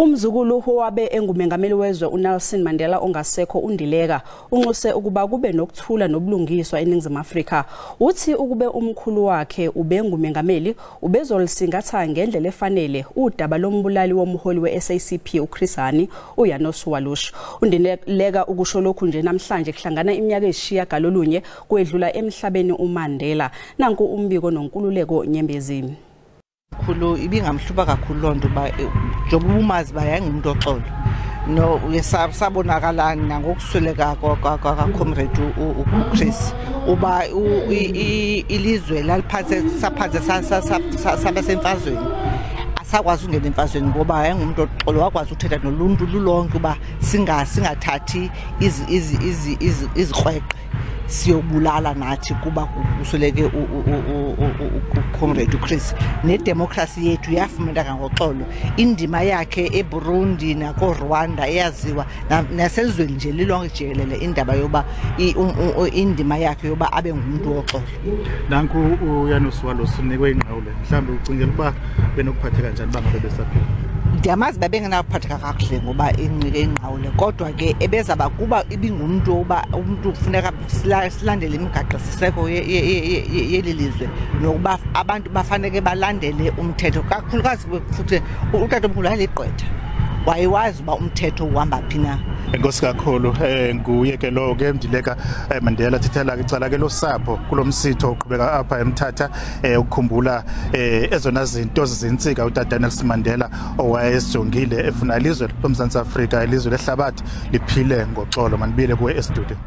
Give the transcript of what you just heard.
Umzukulu owabe engumengameli wezwe uNelson Mandela ongasekho uNdileka unxuse ukuba kube nokuthula nobulungiswa eNingizimu Afrika. Uthi ukube umkhulu wakhe ubengumengameli ubezolisingatha ngendlela efanele udaba lombulali womholi we-SACP uChris Hani uJanos Waluś. uNdileka ukusho lokhu nje namhlanje kuhlangana iminyaka eyishiyagalolunye kwedlula emhlabeni uMandela. Nanku umbiko noNkululeko Nyembezi. Khulu ibingamhluba kakhulu lonto ba njengoba umazi ba yayingumuntu oxolo no sabonakala nangokusweleka kwa-comrade uChris uba ilizwe laliphathe saphathe saba semfazweni asakwazi ukungena emfazweni ngoba yayingumuntu oxolo wakwazi ukuthetha noluntu lulonke uba singathathi izikrweqe siyobulala nathi kuba kusoleke uComrade uChris. Nedemocracy yethu yafumaneka ngoxolo. Indima yakhe eBurundi nakoRwanda eyaziwa nasezweni nje lilonke jikelele indaba yoba indima yakhe yoba abe ngumuntu woxolo. Nanku uJanos Waluś unikwe ingqawule, mhlawumbe ucingela ukuba benokuphatheka kanjani bangabe besaphila? Ndiyamazi babengenakuphatheka kakuhle ngoba inqike ingqawule, kodwa ke ebezaba kuba ibingumntu uba umntu kufuneka silandele imigaqo-siseko yeli lizwe nokuba abantu bafanele balandele umthetho kakhulukazi. Futhi utatomkhulu wayeligqwetha, wayewazi uba umthetho uhamba phi na. Enkosi kakhulu. Nguye ke lo ke Ndileka Mandela thethela ke icala ke losapho kulo msitho uqhubeka apha eMthatha ukukhumbula ezona zinto zizintsika utata Nelson Mandela owayesijongile efuna ilizwe loMzantsi Afrika, ilizwe lehlabathi liphile ngoxolo. Manibile kuwe e-studio.